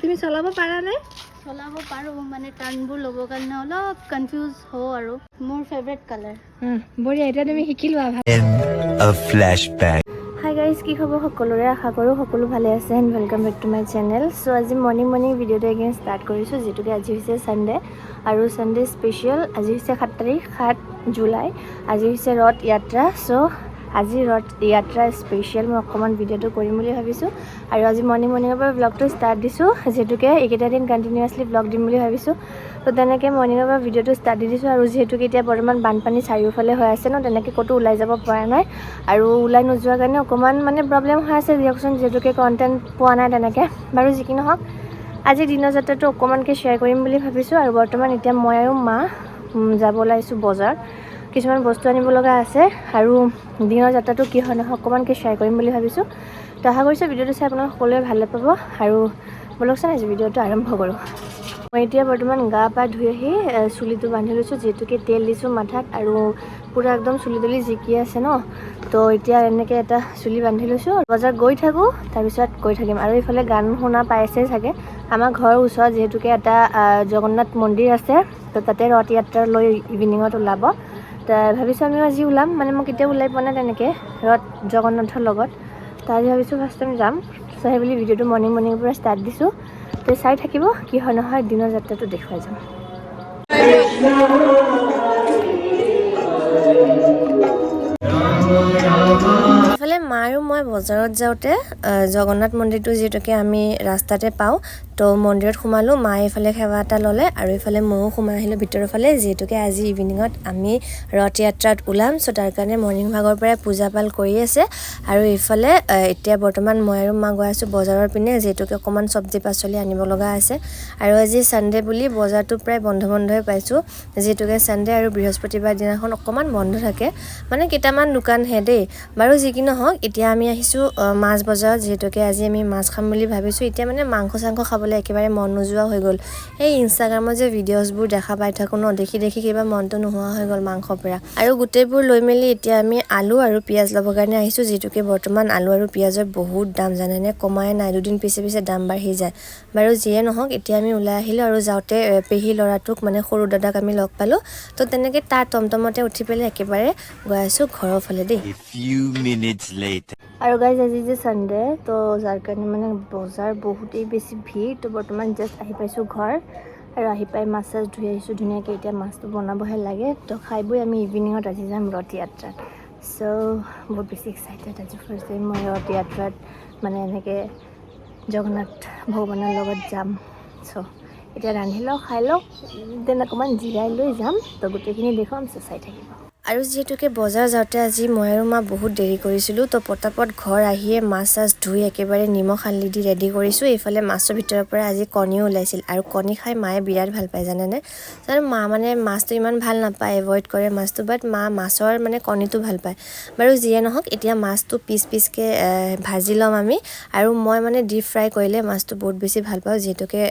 তুমি চলাব পাৰানে? চলাব পাৰোঁ, মানে টাৰ্ণবোৰ ল'বৰ কাৰণে অলপ কনফিউজ হওঁ। আৰু মোৰ ফেভৰেট কালাৰ। বঢ়িয়া, এতিয়া তুমি শিকি লোৱা ভাল। End of flashback. Hi guys, কি খবৰ সকলোৰে? আশা কৰোঁ সকলো ভালে আছে and welcome back to my channel. So আজি মৰ্ণিং মৰ্ণিং ভিডিঅ'টো এগেইন ষ্টাৰ্ট কৰিছোঁ, যিটোকে আজি হৈছে ছানডে আৰু ছানডে স্পেচিয়েল। আজি হৈছে 7 তাৰিখ, 7 জুলাই। আজি হৈছে ৰথ যাত্ৰা। চ' আজি ৰথ যাত্ৰা স্পেচিয়েল মই অকণমান ভিডিঅ'টো কৰিম বুলি ভাবিছোঁ আৰু আজি মৰ্ণিং মৰ্ণিঙৰ পৰা ব্লগটো ষ্টাৰ্ট দিছোঁ, যিহেতুকে এইকেইটা দিন কণ্টিনিউৱাছলি ব্লগ দিম বুলি ভাবিছোঁ। তো তেনেকৈ মৰ্ণিঙৰ পৰা ভিডিঅ'টো ষ্টাৰ্ট দি দিছোঁ। আৰু যিহেতুকে এতিয়া বৰ্তমান বানপানী চাৰিওফালে হৈ আছে ন, তেনেকৈ ক'তো ওলাই যাব পৰা নাই আৰু ওলাই নোযোৱাৰ কাৰণে অকণমান মানে প্ৰব্লেম হৈ আছে দিয়কচোন, যিহেতুকে কণ্টেণ্ট পোৱা নাই তেনেকৈ। বাৰু যি কি নহওক, আজি দিনৰ যাত্ৰাটো অকণমানকৈ শ্বেয়াৰ কৰিম বুলি ভাবিছোঁ। আৰু বৰ্তমান এতিয়া মই আৰু মা যাব ওলাইছোঁ বজাৰত, কিছুমান বস্তু আনিব লগা আছে। আৰু দিনৰ যাত্ৰাটো কি হয় নহয় অকণমানকৈ শ্বেয়াৰ কৰিম বুলি ভাবিছোঁ। তো আশা কৰিছোঁ ভিডিঅ'টো চাই আপোনালোক সকলোৱে ভালে পাব। আৰু ব'লকচোন, আজি ভিডিঅ'টো আৰম্ভ কৰোঁ। মই এতিয়া বৰ্তমান গা পা ধুই আহি চুলিটো বান্ধি লৈছোঁ, যিহেতুকে তেল দিছোঁ মাথাত আৰু পূৰা একদম চুলি তুলি জিকি আছে ন। তো এতিয়া এনেকৈ এটা চুলি বান্ধি লৈছোঁ। বজাৰ গৈ থাকোঁ, তাৰপিছত গৈ থাকিম। আৰু এইফালে গান শুনা পাইছে চাগে, আমাৰ ঘৰৰ ওচৰত যিহেতুকে এটা জগন্নাথ মন্দিৰ আছে, তো তাতে ৰথ যাত্ৰা লৈ ইভিনিঙত ওলাব। ত ভাবিছোঁ আমিও আজি ওলাম। মানে মই কেতিয়াও ওলাই পোৱা নাই তেনেকৈ ৰথ জগন্নাথৰ লগত। তো আজি ভাবিছোঁ ফাৰ্ষ্ট টাইম যাম। চ' সেই বুলি ভিডিঅ'টো মৰ্ণিং মৰ্ণিঙৰ পৰা ষ্টাৰ্ট দিছোঁ। তো চাই থাকিব, কি হয় নহয় দিনৰ যাত্ৰাটো দেখুৱাই যাম। ইফালে মা আৰু মই বজাৰত যাওঁতে জগন্নাথ মন্দিৰটো যিহেতুকে আমি ৰাস্তাতে পাওঁ, তো মন্দিৰত সোমালোঁ। মায়ে এইফালে সেৱা এটা ল'লে আৰু এইফালে ময়ো সোমাই আহিলোঁ ভিতৰৰ ফালে, যিহেতুকে আজি ইভিনিঙত আমি ৰথ যাত্ৰাত ওলাম। চ' তাৰ কাৰণে মৰ্ণিং ভাগৰ পৰাই পূজা পাল কৰি আছে। আৰু এইফালে এতিয়া বৰ্তমান মই আৰু মা গৈ আছোঁ বজাৰৰ পিনে, যিহেতুকে অকণমান চব্জি পাচলি আনিব লগা আছে। আৰু আজি ছানডে বুলি বজাৰটো প্ৰায় বন্ধ বন্ধই পাইছোঁ, যিহেতুকে ছানডে আৰু বৃহস্পতিবাৰ দিনাখন অকণমান বন্ধ থাকে, মানে কেইটামান দোকানহে দেই। বাৰু যি কি নহওক, এতিয়া আমি আহিছোঁ মাছ বজাৰত, যিহেতুকে আজি আমি মাছ খাম বুলি ভাবিছোঁ। এতিয়া মানে মাংস চাংস খাবলৈ একেবাৰে মন নোযোৱা হৈ গ'ল। এই ইনষ্টাগ্ৰামত যে ভিডিঅ'জবোৰ দেখা পাই থাকোঁ ন, দেখি দেখি কিবা মনটো নোহোৱা হৈ গ'ল মাংসৰ পৰা। আৰু গোটেইবোৰ লৈ মেলি এতিয়া আমি আলু আৰু পিঁয়াজ ল'বৰ কাৰণে আহিছোঁ, যিহেতুকে বৰ্তমান আলু আৰু পিঁয়াজৰ বহুত দাম, জানেনে? কমাই নাই, দুদিন পিছে পিছে দাম বাঢ়ি যায়। বাৰু যিয়ে নহওক, এতিয়া আমি ওলাই আহিলোঁ। আৰু যাওঁতে পেহী ল'ৰাটোক, মানে সৰু দাদাক আমি লগ পালোঁ। তো তেনেকৈ তাৰ টমটমতে উঠি পেলাই একেবাৰে গৈ আছোঁ ঘৰৰ ফালে দেই। A few minutes later. আৰু গাইজ, আজি যে ছানডে, তো যাৰ কাৰণে মানে বজাৰ বহুতেই বেছি ভিৰ। তো বৰ্তমান জাষ্ট আহি পাইছোঁ ঘৰ আৰু আহি পাই মাছ চাছ ধুই আহিছোঁ ধুনীয়াকৈ। এতিয়া মাছটো বনাবহে লাগে। তো খাই বৈ আমি ইভিনিঙত আজি যাম ৰথ যাত্ৰাত। চ' বহুত বেছি এক্সাইটেড। আজি ফাৰ্ষ্ট টাইম মই ৰথ যাত্ৰাত মানে এনেকৈ জগন্নাথ ভগৱানৰ লগত যাম। চ' এতিয়া ৰান্ধি লওঁ, খাই লওঁ, then অকণমান জিৰাই লৈ যাম। তো গোটেইখিনি দেখুৱাম, চ' চাই থাকিব। আৰু যিহেতুকে বজাৰ যাওঁতে আজি মই আৰু মা বহুত দেৰি কৰিছিলোঁ, তো পটাপট ঘৰ আহিয়ে মাছ চাছ ধুই একেবাৰে নিমখ হালধি দি ৰেডি কৰিছোঁ। এইফালে মাছৰ ভিতৰৰ পৰা আজি কণীও ওলাইছিল আৰু কণী খাই মায়ে বিৰাট ভাল পায়, জানেনে? আৰু মা মানে মাছটো ইমান ভাল নাপায়, এভইড কৰে মাছটো, বাট মা মাছৰ মানে কণীটো ভাল পায়। বাৰু যিয়ে নহওক, এতিয়া মাছটো পিচ পিচকৈ ভাজি ল'ম আমি। আৰু মই মানে ডিপ ফ্ৰাই কৰিলে মাছটো বহুত বেছি ভাল পাওঁ, যিহেতুকে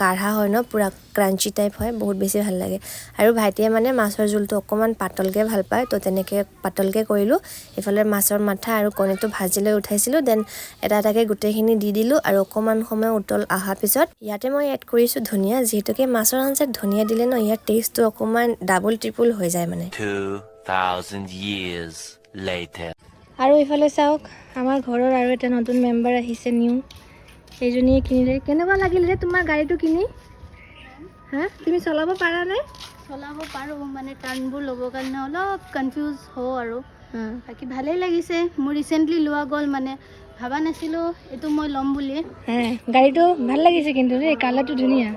কাঢ়া হয় ন, পূৰা ক্ৰাঞ্চি টাইপ হয়, বহুত বেছি ভাল লাগে। আৰু ভাইটিয়ে মানে মাছৰ জোলটো অকণমান পাতলকৈ ভাল পায়, তো তেনেকৈ পাতলকৈ কৰিলোঁ। এইফালে মাছৰ মাথা আৰু কণীটো ভাজি লৈ উঠাইছিলোঁ, then এটা এটাকৈ গোটেইখিনি দি দিলোঁ। আৰু অকণমান সময় উতল অহাৰ পিছত ইয়াতে মই এড কৰিছোঁ ধনিয়া, যিহেতুকে মাছৰ আঞ্জাত ধনিয়া দিলে ন ইয়াৰ টেষ্টটো অকণমান ডাবল ট্ৰিপুল হৈ যায় মানে। 2,000 years later. আৰু এইফালে চাওক, আমাৰ ঘৰৰ আৰু এটা নতুন মেম্বাৰ আহিছে, নিউ। এইজনীয়ে কিনিলে। কেনেকুৱা লাগিল ৰে তোমাৰ গাড়ীটো কিনি? হা, তুমি চলাব পাৰানে? চলাব পাৰোঁ, মানে টাৰ্ণবোৰ ল'বৰ কাৰণে অলপ কনফিউজ হওঁ। আৰু বাকী ভালেই লাগিছে। মোৰ ৰিচেণ্টলি লোৱা গ'ল, মানে ভাবা নাছিলোঁ এইটো মই ল'ম বুলি। হে, গাড়ীটো ভাল লাগিছে কিন্তু দেই, কালাৰটো ধুনীয়া।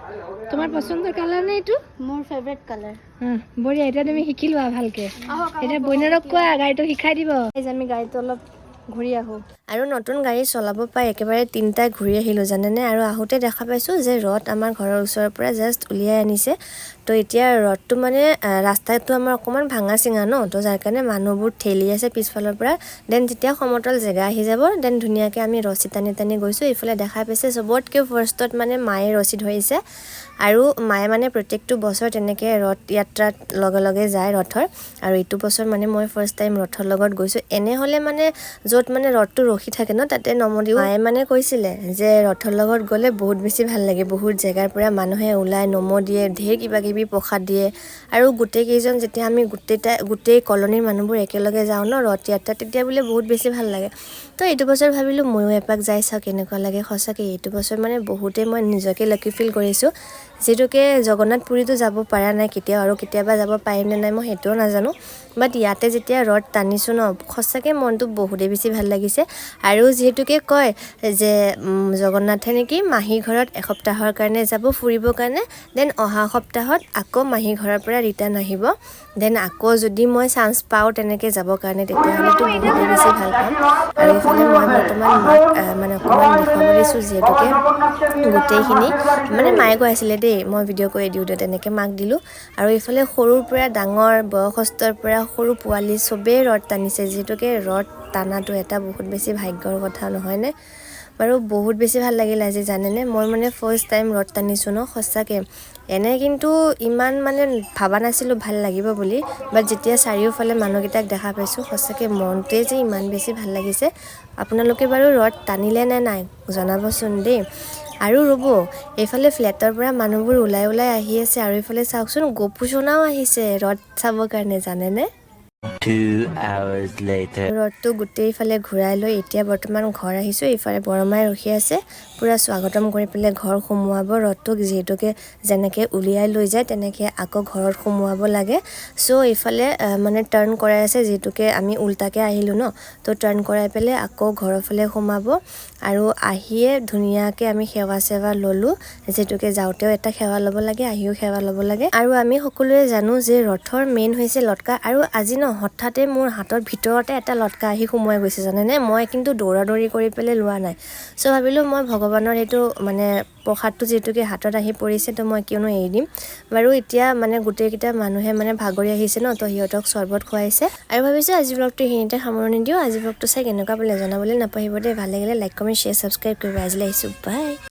তোমাৰ পচন্দৰ কালাৰ নে এইটো? মোৰ ফেভৰেট কালাৰ। বঢ়িয়া, এতিয়া তুমি শিকি লোৱা ভালকে। এতিয়া বৈনৰক কোৱা, গাড়ীটো শিকাই দিব। আমি গাড়ীটো অলপ ঘূৰি আহোঁ। আৰু নতুন গাড়ী চলাব পাই একেবাৰে তিনিটাই ঘূৰি আহিলোঁ, জানেনে? আৰু আহোঁতে দেখা পাইছোঁ যে ৰথ আমাৰ ঘৰৰ ওচৰৰ পৰা জাষ্ট উলিয়াই আনিছে। তো এতিয়া ৰথটো মানে ৰাস্তাটো আমাৰ অকণমান ভাঙা চিঙা ন, তো যাৰ কাৰণে মানুহবোৰ ঠেলি আছে পিছফালৰ পৰা। Then যেতিয়া সমতল জেগা আহি যাব, then ধুনীয়াকৈ আমি ৰছী টানি টানি গৈছোঁ। এইফালে দেখা পাইছে, চবতকৈ ফাৰ্ষ্টত মানে মায়ে ৰছী ধৰিছে। আৰু মায়ে মানে প্ৰত্যেকটো বছৰ তেনেকৈ ৰথ যাত্ৰাত লগে লগে যায় ৰথৰ। আৰু এইটো বছৰ মানে মই ফাৰ্ষ্ট টাইম ৰথৰ লগত গৈছোঁ। এনেহ'লে মানে য'ত মানে ৰথটো ৰখি ৰখি থাকে ন, তাতে নম দিওঁ। মায়ে মানে কৈছিলে যে ৰথৰ লগত গ'লে বহুত বেছি ভাল লাগে, বহুত জেগাৰ পৰা মানুহে ওলাই নম দিয়ে, ঢেৰ কিবা কিবি প্ৰসাদ দিয়ে। আৰু গোটেইকেইজন যেতিয়া আমি গোটেই কলনীৰ মানুহবোৰ একেলগে যাওঁ ন ৰথ যাত্ৰা, তেতিয়া বোলে বহুত বেছি ভাল লাগে। তো এইটো বছৰ ভাবিলোঁ ময়ো এপাক যাই চাওঁ কেনেকুৱা লাগে। সঁচাকৈ এইটো বছৰ মানে বহুতেই মই নিজকে লাকি ফিল কৰিছোঁ, যিহেতুকে জগন্নাথ পুৰীতো যাব পৰা নাই কেতিয়াও, আৰু কেতিয়াবা যাব পাৰিম নে নাই মই সেইটোও নাজানো। বাট ইয়াতে যেতিয়া ৰথ টানিছোঁ ন, সঁচাকৈ মনটো বহুতেই বেছি ভাল লাগিছে। আৰু যিহেতুকে কয় যে জগন্নাথে নেকি মাহী ঘৰত এসপ্তাহৰ কাৰণে যাব ফুৰিবৰ কাৰণে, then অহা সপ্তাহত আকৌ মাহী ঘৰৰ পৰা ৰিটাৰ্ণ আহিব। Then আকৌ যদি মই চান্স পাওঁ তেনেকৈ যাবৰ কাৰণে, তেতিয়াহ'লেতো বহুতেই বেছি ভাল পাম। আৰু এইফালে মই বৰ্তমান মাক মানে অকণমান দেখুৱাব দিছোঁ, যিহেতুকে গোটেইখিনি মানে মায়ে কৈ আছিলে দেই, মই ভিডিঅ' কৰি দিওঁ তেনেকৈ মাক দিলোঁ। আৰু এইফালে সৰুৰ পৰা ডাঙৰ, বয়সস্থৰ পৰা সৰু পোৱালি চবেই ৰথ টানিছে, যিহেতুকে ৰথ টানাটো এটা বহুত বেছি ভাগ্যৰ কথা নহয়নে বাৰু। বহুত বেছি ভাল লাগিল আজি জানেনে, মই মানে ফাৰ্ষ্ট টাইম ৰথ টানিছোঁ ন সঁচাকৈ। এনে কিন্তু ইমান মানে ভবা নাছিলোঁ ভাল লাগিব বুলি, বাট যেতিয়া চাৰিওফালে মানুহকেইটাক দেখা পাইছোঁ, সঁচাকৈ মনটোৱে যে ইমান বেছি ভাল লাগিছে। আপোনালোকে বাৰু ৰথ টানিলে নে নাই জনাবচোন দেই। আৰু ৰ'ব, এইফালে ফ্লেটৰ পৰা মানুহবোৰ ওলাই ওলাই আহি আছে। আৰু এইফালে চাওকচোন, গপু সোণাও আহিছে ৰথ চাবৰ কাৰণে জানেনে। 2 hours later. ৰথটো গোটেইফালে ঘূৰাই লৈ এতিয়া বৰ্তমান ঘৰ আহিছোঁ। এইফালে বৰমাই ৰখি আছে, পূৰা স্বাগতম কৰি পেলাই ঘৰ সোমোৱাব ৰথটোক, যিহেতুকে যেনেকৈ উলিয়াই লৈ যায় তেনেকৈ আকৌ ঘৰত সোমোৱাব লাগে। চ' এইফালে মানে টাৰ্ণ কৰাই আছে, যিহেতুকে আমি উল্টাকৈ আহিলোঁ ন, তো টাৰ্ণ কৰাই পেলাই আকৌ ঘৰৰ ফালে সোমাব। আৰু আহিয়ে ধুনীয়াকৈ আমি সেৱা চেৱা ল'লোঁ, যিহেতুকে যাওঁতেও এটা সেৱা ল'ব লাগে, আহিও সেৱা ল'ব লাগে। আৰু আমি সকলোৱে জানো যে ৰথৰ মেইন হৈছে লটকা। আৰু আজি ন হঠাতে মোৰ হাতৰ ভিতৰতে এটা লটকা আহি সোমোৱাই গৈছে জানেনে। মই কিন্তু দৌৰা দৌৰি কৰি পেলাই লোৱা নাই। চ' ভাবিলোঁ মই ভগৱানৰ এইটো মানে প্ৰসাদটো যিহেতুকে হাতত আহি পৰিছে, তো মই কিয়নো এৰি দিম বাৰু। এতিয়া মানে গোটেইকেইটা মানুহে মানে ভাগৰি আহিছে ন, তো সিহঁতক চৰ্বত খুৱাইছে। আৰু ভাবিছোঁ আজি ব্লগটো এইখিনিতে সামৰণি দিওঁ। আজি ব্লগটো চাই কেনেকুৱা পালে জনাবলৈ নাপাহৰিব দেই। ভাল লাগিলে লাইক, কমেণ্ট, শ্বেয়াৰ, ছাবস্ক্ৰাইব কৰিব। আজিলৈ আহিছোঁ, বাই।